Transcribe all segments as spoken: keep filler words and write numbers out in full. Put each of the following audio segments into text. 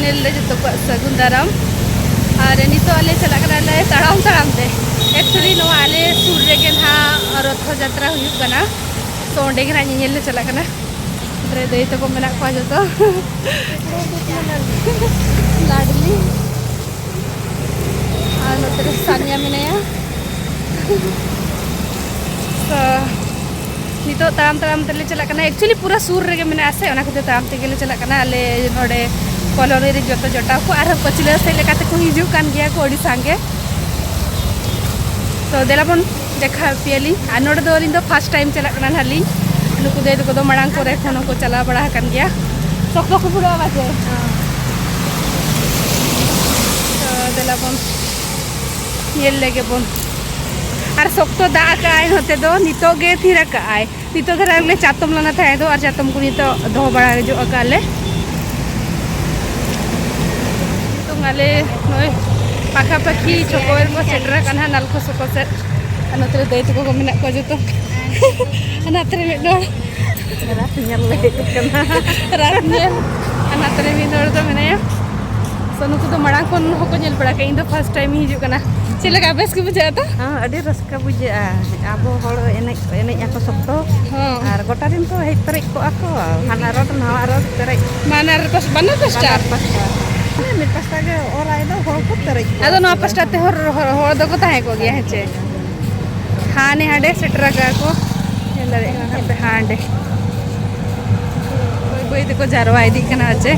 ᱧᱮᱞ ᱞᱮ ᱡᱚᱛᱚ ᱠᱚᱣᱟᱜ ᱥᱟᱹᱜᱩᱱ ᱫᱟᱨᱟᱢ᱾ ᱟᱨ ᱱᱤᱛᱚᱜ ᱟᱞᱮ ᱪᱟᱞᱟᱜ ᱠᱟᱱᱟᱞᱮ ᱛᱟᱲᱟᱢ ᱛᱟᱲᱟᱢ ᱛᱮ᱾ Actually ᱱᱚᱣᱟ ᱟᱞᱮ ᱥᱩᱨ ᱨᱮᱜᱮ ᱱᱟᱦᱟᱜ ᱨᱚᱛᱷᱚ ᱡᱟᱛᱨᱟ ᱦᱩᱭᱩᱜ ᱠᱟᱱᱟ, ᱛᱚ ᱚᱸᱰᱮ ᱜᱮ ᱱᱟᱦᱟᱜ ᱧᱮᱧᱮᱞ ᱞᱮ ᱪᱟᱞᱟᱜ ᱠᱟᱱᱟ᱾ ᱱᱚᱛᱮ ᱨᱮ ᱫᱟᱹᱭ ᱛᱟᱠᱚ ᱢᱮᱱᱟᱜ ᱠᱚᱣᱟ ᱡᱚᱛᱚ᱾ ᱞᱟᱰᱞᱤ᱾ ᱟᱨ ᱱᱚᱛᱮ ᱨᱮ ᱥᱟᱱᱤᱭᱟ ᱢᱮᱱᱟᱭᱟ᱾ ᱛᱚ ᱱᱤᱛᱚᱜ ᱛᱟᱲᱟᱢ ᱛᱟᱲᱟᱢ ᱛᱮᱞᱮ ᱪᱟᱞᱟᱜ ᱠᱟᱱᱟ᱾ Actually ᱯᱩᱨᱟᱹ ᱥᱩᱨ ᱨᱮᱜᱮ ᱢᱮᱱᱟᱜᱼᱟ ᱥᱮ, ᱚᱱᱟ ᱠᱷᱟᱹᱛᱤᱨ ᱛᱟᱲᱟᱢ ᱛᱮᱜᱮ ᱞᱮ ᱪᱟᱞᱟᱜ ᱠᱟᱱᱟ᱾ ᱟᱞᱮ ᱱᱚᱰᱮ ᱠᱚᱞᱚᱱᱤ ᱨᱮ ᱡᱚᱛᱚ ᱡᱚᱴᱟᱣ ᱠᱚ ᱟᱨᱦᱚᱸ ᱯᱟᱹᱪᱷᱞᱟᱹ ᱥᱮᱫ ᱞᱮᱠᱟ ᱛᱮᱠᱚ ᱦᱤᱡᱩᱜ ᱠᱟᱱ ᱜᱮᱭᱟ ᱠᱚ ᱟᱹᱰᱤ ᱥᱟᱸᱜᱮ᱾ ᱛᱚ ᱫᱮᱞᱟ ᱵᱚᱱ ᱫᱮᱠᱷᱟ ᱟᱯᱮᱭᱟᱞᱤᱧ᱾ ᱟᱨ ᱱᱚᱰᱮ ᱫᱚ ᱟᱹᱞᱤᱧ ᱫᱚ first time ᱪᱟᱞᱟᱜ ᱠᱟᱱᱟ ᱱᱟᱦᱟᱜ ᱞᱤᱧ᱾ ᱱᱩᱠᱩ ᱫᱟᱹᱭ ᱛᱟᱠᱚ ᱫᱚ ᱢᱟᱲᱟᱝ ᱠᱚᱨᱮ ᱠᱷᱚᱱ ᱦᱚᱸᱠᱚ ᱪᱟᱞᱟᱣ ᱵᱟᱲᱟ ᱟᱠᱟᱱ ᱜᱮᱭᱟ᱾ ᱥᱚᱠᱛᱚ ᱠᱚ ᱵᱷᱤᱲᱚᱜᱼᱟ ᱯᱟᱪᱮ? ᱛᱚ ᱫᱮᱞᱟ ᱵᱚᱱ ᱧᱮᱞ ᱞᱮᱜᱮ ᱵᱚᱱ᱾ ᱟᱨ ᱥᱚᱠᱛᱚ ᱫᱟᱜ ᱟᱠᱟᱜᱼᱟᱭ ᱱᱚᱛᱮ ᱫᱚ, ᱱᱤᱛᱚᱜ ᱜᱮ ᱛᱷᱤᱨ ᱟᱠᱟᱜᱼᱟᱭ᱾ ᱱᱤᱛᱚᱜ ᱫᱷᱟᱨᱟ ᱨᱮᱞᱮ ᱪᱟᱛᱚᱢ ᱞᱟᱱᱟ ᱛᱟᱦᱮᱸ ᱫᱚ, ᱟᱨ ᱪᱟᱛᱚᱢ ᱠᱚ ᱱᱤᱛᱚᱜ ᱫᱚᱦᱚ ᱵᱟᱲᱟ ᱧᱚᱜ ᱟᱠᱟᱫ ᱞᱮ᱾ ᱱᱤᱛᱚᱝ ᱟᱞᱮ ᱱᱚᱜᱼᱚᱭ ᱯᱟᱠᱷᱟ ᱯᱟᱠᱷᱤ ᱪᱷᱚᱠᱚ ᱨᱮᱠᱚ ᱥᱮᱴᱮᱨ ᱟᱠᱟᱱᱟ, ᱱᱟᱞᱠᱳ ᱪᱷᱚᱠᱚ ᱥᱮᱫ᱾ ᱟᱨ ᱱᱚᱛᱮ ᱨᱮ ᱫᱟᱹᱭ ᱛᱟᱠᱚ ᱠᱚ ᱢᱮᱱᱟᱜ ᱠᱚᱣᱟ ᱡᱚᱛᱚ᱾ ᱟᱨ ᱱᱚᱛᱮ ᱨᱮ ᱢᱤᱫ ᱦᱚᱲ ᱨᱟᱛ ᱧᱮᱞ ᱞᱮ ᱦᱮᱡ ᱠᱟᱱᱟ᱾ ᱨᱟᱛ ᱧᱮᱞ᱾ ᱟᱨ ᱱᱚᱛᱮ ᱨᱮ ᱢᱤᱫ ᱦᱚᱲ ᱫᱚ ᱢᱮᱱᱟᱭᱟ᱾ ᱛᱚ ᱱᱩᱠᱩ ᱫᱚ ᱢᱟᱲᱟᱝ ᱠᱷᱚᱱ ᱦᱚᱸᱠᱚ ᱧᱮᱞ ᱵᱟᱲᱟ ᱠᱟᱜᱼᱟ, ᱤᱧ ᱫᱚ first time ᱤᱧ ᱦᱤᱡᱩᱜ ᱠᱟᱱᱟ᱾ ᱪᱮᱫ ᱞᱮᱠᱟ, ᱵᱮᱥ ᱜᱮ ᱵᱩᱡᱷᱟᱹᱜᱼᱟ ᱛᱚ? ᱦᱮᱸ, ᱟᱹᱰᱤ ᱨᱟᱹᱥᱠᱟᱹ ᱵᱩᱡᱷᱟᱹᱜᱼᱟ᱾ ᱟᱵᱚ ᱦᱚᱲ ᱮᱱᱮᱡ, ᱮᱱᱮᱡ ᱟᱠᱚ ᱥᱚᱠᱛᱚ᱾ ᱦᱚᱸ᱾ ᱟᱨ ᱜᱚᱴᱟ ᱨᱮᱱ ᱠᱚ ᱦᱮᱡ ᱯᱮᱨᱮᱡ ᱠᱚᱜᱼᱟ ᱠᱚ, ᱦᱟᱱᱟ ᱨᱳᱰ, ᱱᱟᱣᱟ ᱨᱳᱰ ᱯᱮᱨᱮᱡ᱾ ᱵᱟᱱᱟᱨ ᱯᱟᱥ-, ᱵᱟᱱᱟᱨ ᱯᱟᱥᱴᱟ? ᱵᱟᱱᱟᱨ ᱯᱟᱥᱴᱟ᱾ ᱢᱟᱱᱮ ᱢᱤᱫ ᱯᱟᱥᱴᱟ ᱜᱮ ᱚᱨᱟᱭ ᱫᱚ, ᱦᱚᱲ ᱠᱚ ᱯᱮᱨᱮᱡ ᱠᱚᱜᱼᱟ᱾ ᱟᱫᱚ ᱱᱚᱣᱟ ᱯᱟᱥᱴᱟ ᱛᱮ ᱦᱚᱲ, ᱦᱚᱲ, ᱦᱚᱲ ᱫᱚᱠᱚ ᱛᱟᱦᱮᱸ ᱠᱚᱜ ᱜᱮᱭᱟ, ᱦᱮᱸ ᱪᱮ? ᱦᱟᱱᱮ ᱦᱟᱸᱰᱮ ᱥᱮᱴᱮᱨ ᱟᱠᱟᱫᱼᱟ ᱠᱚ᱾ ᱧᱮᱞ ᱫᱟᱲᱮᱭᱟᱜ ᱠᱟᱱᱟ ᱯᱮ ᱦᱟᱸᱰᱮ᱾ ᱵᱟᱹᱭ ᱵᱟᱹᱭ ᱛᱮᱠᱚ ᱡᱟᱨᱣᱟ ᱤᱫᱤᱜ ᱠᱟᱱᱟ ᱪᱮ᱾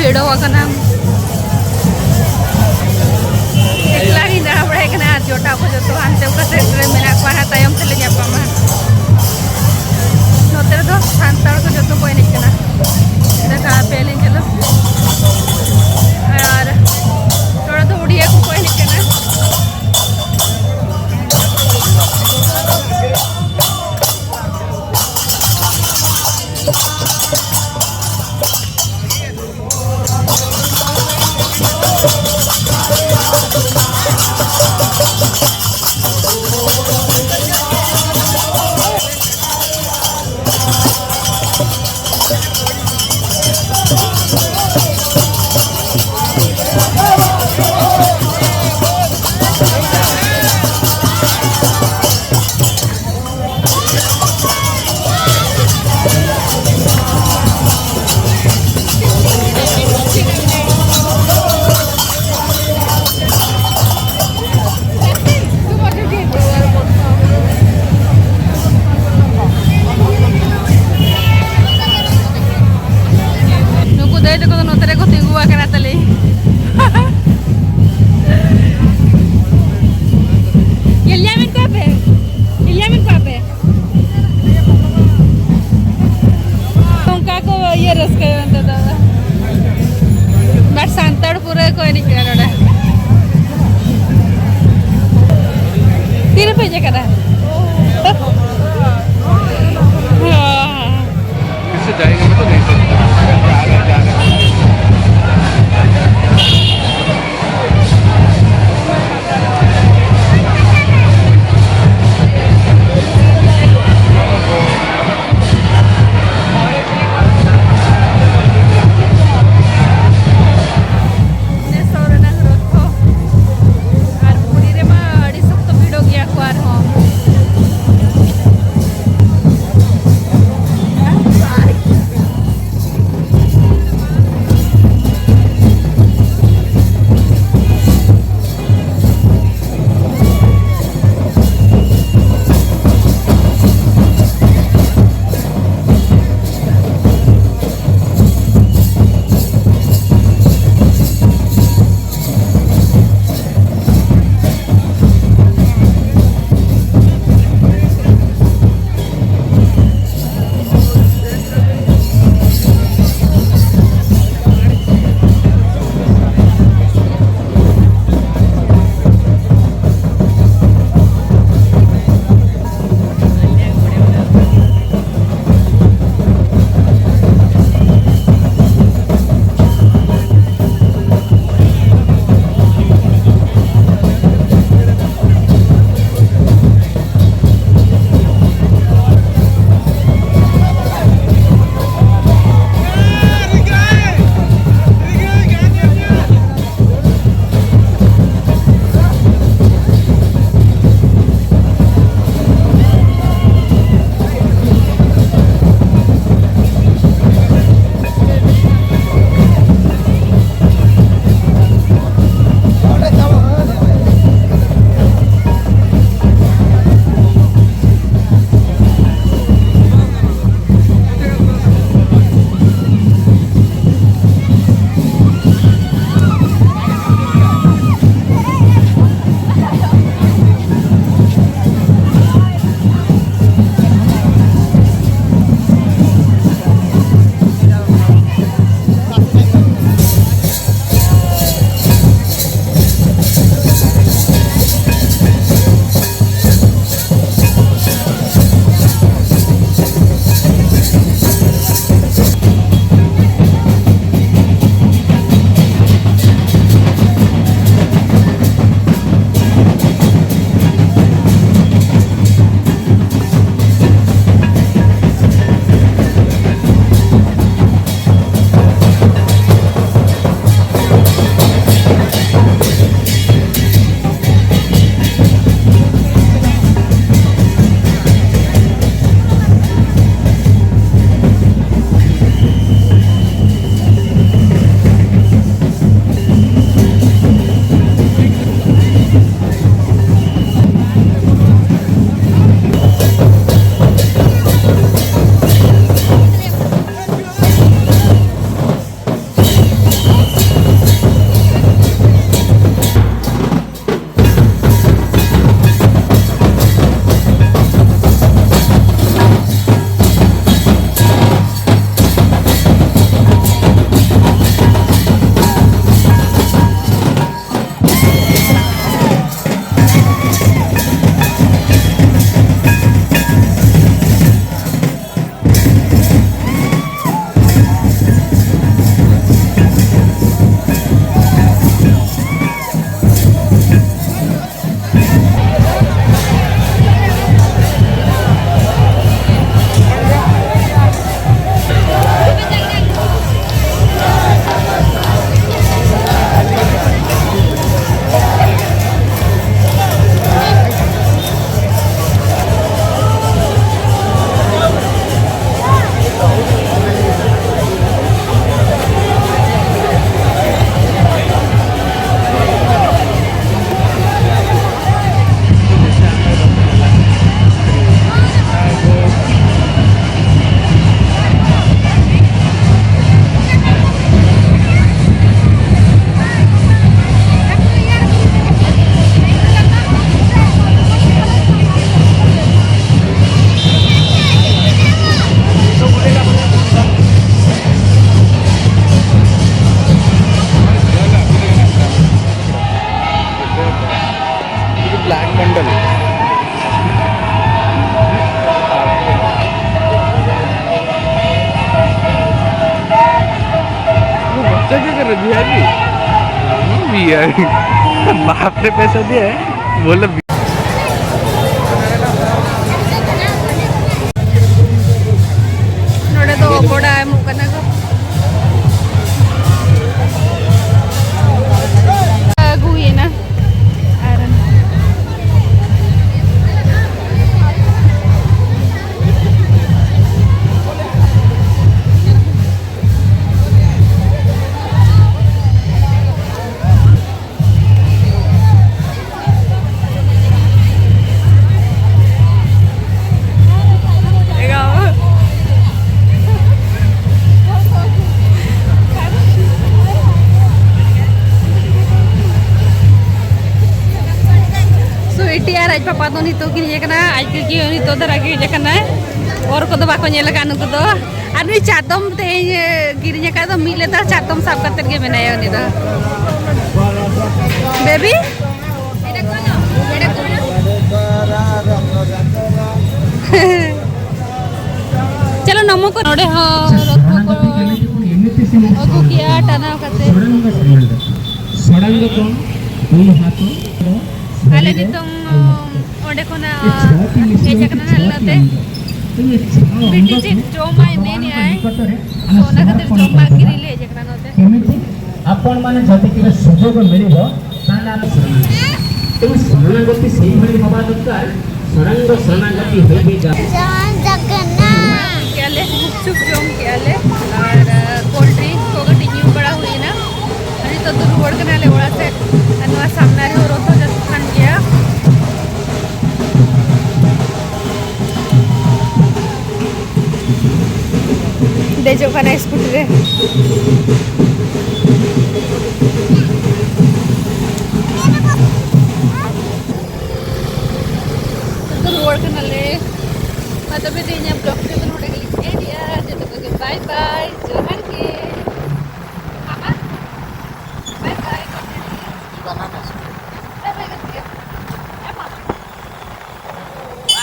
ᱵᱷᱤᱲᱚ ᱟᱠᱟᱱᱟ᱾ ᱮᱠᱞᱟ ᱜᱤᱧ ᱫᱟᱬᱟ ᱵᱟᱲᱟᱭ ᱠᱟᱱᱟ ᱟᱨ ᱡᱚᱴᱟᱣ ᱠᱚ ᱡᱚᱛᱚ ᱦᱟᱱᱛᱮ ᱚᱠᱟ ᱥᱮᱫ ᱨᱮ ᱢᱮᱱᱟᱜ ᱠᱚᱣᱟ, ᱦᱟᱸᱜ ᱛᱟᱭᱚᱢ ᱛᱮᱞᱮ ᱧᱟᱯᱟᱢᱟ᱾ ᱱᱚᱛᱮ ᱨᱮᱫᱚ ᱥᱟᱱᱛᱟᱲ ᱠᱚ ᱡᱚᱛᱚ ᱠᱚ ᱮᱱᱮᱡ ᱠᱟᱱᱟ᱾ ᱫᱮᱠᱷᱟ ᱟᱯᱮ ᱟᱹᱞᱤᱧ ᱪᱚᱞᱚ᱾ ᱟᱨ ᱱᱚᱰᱮ ᱫᱚ ᱩᱲᱤᱭᱟ ᱠᱚᱠᱚ ᱮᱱᱮᱡ ᱠᱟᱱᱟ᱾ ᱱᱩᱠᱩ ᱫᱟᱹᱭ ᱛᱟᱠᱚ ᱫᱚ ᱱᱚᱛᱮ ᱨᱮᱠᱚ ᱛᱤᱸᱜᱩ ᱟᱠᱟᱱᱟ ᱛᱟᱞᱮ᱾ ᱧᱮᱞ ᱧᱟᱢᱮᱫ ᱠᱚᱣᱟ ᱯᱮ? ᱧᱮᱞ ᱧᱟᱢᱮᱫ ᱠᱚᱣᱟ ᱯᱮ? ᱚᱱᱠᱟ ᱠᱚ ᱤᱭᱟᱹ ᱨᱟᱹᱥᱠᱟᱹᱭᱟ ᱚᱱᱛᱮ ᱫᱚ᱾ ᱵᱟᱴ ᱥᱟᱱᱛᱟᱲ ᱯᱩᱨᱟᱹ ᱠᱚ ᱮᱱᱮᱡ ᱠᱟᱱᱟ ᱱᱚᱰᱮ᱾ ᱛᱤᱨᱮᱯᱮ ᱦᱮᱡ ᱟᱠᱟᱱᱟ? ᱚ᱾ इससे जाएंगे तो नहीं सकते। ᱱᱮᱥ ᱨᱮᱱᱟᱜ ᱨᱚᱛᱷᱚ ᱟᱨ ᱯᱩᱨᱤ ᱨᱮᱢᱟ ᱟᱹᱰᱤ ᱥᱚᱠᱛᱚ ᱵᱷᱤᱲᱚᱜ ᱜᱮᱭᱟ ᱠᱚ ᱟᱨᱦᱚᱸ᱾ बाप ने पैसा दिया है, बोलो। ᱱᱚᱰᱮ ᱫᱚ ᱚᱵᱚᱰᱟ ᱮᱢᱚᱜ ᱠᱟᱱᱟ ᱠᱚ᱾ ᱟᱹᱜᱩᱭᱮᱱᱟ᱾ ᱟᱨ ᱥᱩᱭᱴᱤ ᱟᱨ ᱟᱡ ᱯᱟᱯᱟ ᱫᱚ ᱱᱤᱛᱚᱜ ᱠᱤᱱ ᱦᱮᱡ ᱟᱠᱟᱱᱟ, ᱟᱡ ᱜᱮ ᱱᱤᱛᱚᱜ ᱫᱷᱟᱨᱟ ᱜᱮ ᱦᱮᱡ ᱟᱠᱟᱱᱟᱭ᱾ ᱦᱚᱨ ᱠᱚᱫᱚ ᱵᱟᱠᱚ ᱧᱮᱞ ᱟᱠᱟᱫ ᱱᱩᱠᱩ ᱫᱚ᱾ ᱟᱨ ᱱᱩᱭ ᱪᱟᱛᱚᱢ ᱛᱮᱦᱮᱧ ᱠᱤᱨᱤᱧ ᱟᱠᱟᱫ ᱫᱚ, ᱢᱤᱫ ᱞᱮᱛᱟᱲ ᱪᱟᱛᱚᱢ ᱥᱟᱵ ᱠᱟᱛᱮᱫ ᱜᱮ ᱢᱮᱱᱟᱭᱟ ᱩᱱᱤ ᱫᱚ᱾ ᱵᱮᱵᱤ? ᱪᱚᱞᱚ ᱱᱚᱢᱚ ᱠᱚ ᱱᱚᱰᱮ ᱦᱚᱸ ᱨᱚᱛᱷᱚ ᱠᱚ ᱟᱹᱜᱩ ᱠᱮᱜᱼᱟ ᱴᱟᱱᱟᱣ ᱠᱟᱛᱮ᱾ ᱥᱚᱲᱟᱝᱜᱚ ᱠᱚ ᱩᱱ ᱦᱟᱛᱚ ᱟᱞᱮ ᱱᱤᱛᱚᱝ ᱚᱸᱰᱮ ᱠᱷᱚᱱᱟᱜ ᱦᱮᱡ ᱟᱠᱟᱱᱟ ᱱᱟᱞᱮ ᱱᱚᱛᱮ᱾ ᱵᱤᱴᱤ ᱪᱮᱫ ᱡᱚᱢᱟᱭ ᱢᱮᱱᱮᱜᱼᱟᱭ, ᱛᱚ ᱚᱱᱟ ᱠᱷᱟᱹᱛᱤᱨ ᱡᱚᱢᱟᱜ ᱠᱤᱨᱤᱧ ᱞᱮ ᱦᱮᱡ ᱟᱠᱟᱱᱟ ᱱᱚᱛᱮ᱾ କେମିତି ଆପଣମାନେ ଯଦି କେବେ ସୁଯୋଗ ମିଳିବ, ତାହେଲେ ଆମେ ଶରଣାଗତ। ତେଣୁ ଶରଣାଗତି ସେଇଭଳି ହବା ଦରକାର, ଷଡ଼ାଙ୍ଗ ଶରଣାଗତି ହେଇକି ଯା। ଜୟ ଜଗନ୍ନାଥ। ᱡᱚᱢ ᱠᱮᱜᱼᱟ ᱞᱮ, ᱜᱩᱯᱪᱩᱯ ᱡᱚᱢ ᱠᱮᱜᱼᱟ ᱞᱮ ᱟᱨ ᱠᱳᱞᱰ ᱰᱨᱤᱝᱠ ᱠᱚ ᱠᱟᱹᱴᱤᱡ ᱧᱩ ᱵᱟᱲᱟ ᱦᱩᱭᱱᱟ᱾ ᱟᱨ ᱱᱤᱛᱚᱜ ᱫᱚ ᱨᱩᱣᱟᱹᱲ ᱠᱟᱱᱟᱞᱮ ᱚᱲᱟᱜ ᱥᱮᱫ᱾ ᱟᱨ ᱱᱚᱣᱟ ᱥᱟᱢᱱᱟ ᱨᱮᱦᱚᱸ ᱨᱚᱛᱷᱚ ᱪᱟᱞᱟᱜ ᱠᱟᱱ ᱜᱮᱭᱟ᱾ ᱫᱮᱡᱚᱜ ᱠᱟᱱᱟᱭ ᱥᱠᱩᱴᱤ ᱨᱮ᱾ ᱱᱤᱛᱚᱜ ᱫᱚ ᱨᱩᱣᱟᱹᱲ ᱠᱟᱱᱟᱞᱮ᱾ ᱢᱟ ᱛᱚᱵᱮ ᱛᱮᱦᱮᱧᱟᱜ ᱵᱞᱚᱜ ᱫᱚ ᱱᱚᱰᱮ ᱜᱮᱞᱤᱧ ᱮᱱᱰ ᱮᱜᱼᱟ᱾ ᱡᱚᱛᱚ ᱠᱚᱜᱮ ᱵᱟᱭ ᱵᱟᱭ, ᱡᱚᱦᱟᱨ ᱜᱮ᱾ ᱵᱟᱭ ᱵᱟᱭ᱾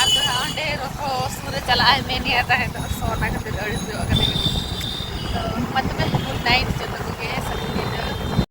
ᱟᱨ ᱫᱚ ᱦᱟᱸᱜ ᱚᱸᱰᱮ ᱨᱚᱛᱷᱚ ᱥᱩᱨ ᱨᱮ ᱪᱟᱞᱟᱜ ᱟᱭ ᱢᱮᱱᱮᱜᱼᱟ ᱛᱟᱦᱮᱸ ᱫᱚ, ᱥᱚ ᱚᱱᱟ ᱠᱷᱟᱹᱛᱤᱨ ᱟᱹᱲᱤᱥ ᱧᱚᱜ ᱠᱟᱱᱟᱭ᱾ ᱛᱚ ᱢᱟ ᱛᱚᱵᱮ, ᱜᱩᱰ ᱱᱟᱭᱤᱴ ᱡᱚᱛᱚ ᱠᱚᱜᱮ, ᱥᱟᱹᱜᱩᱱ ᱧᱤᱫᱟᱹ᱾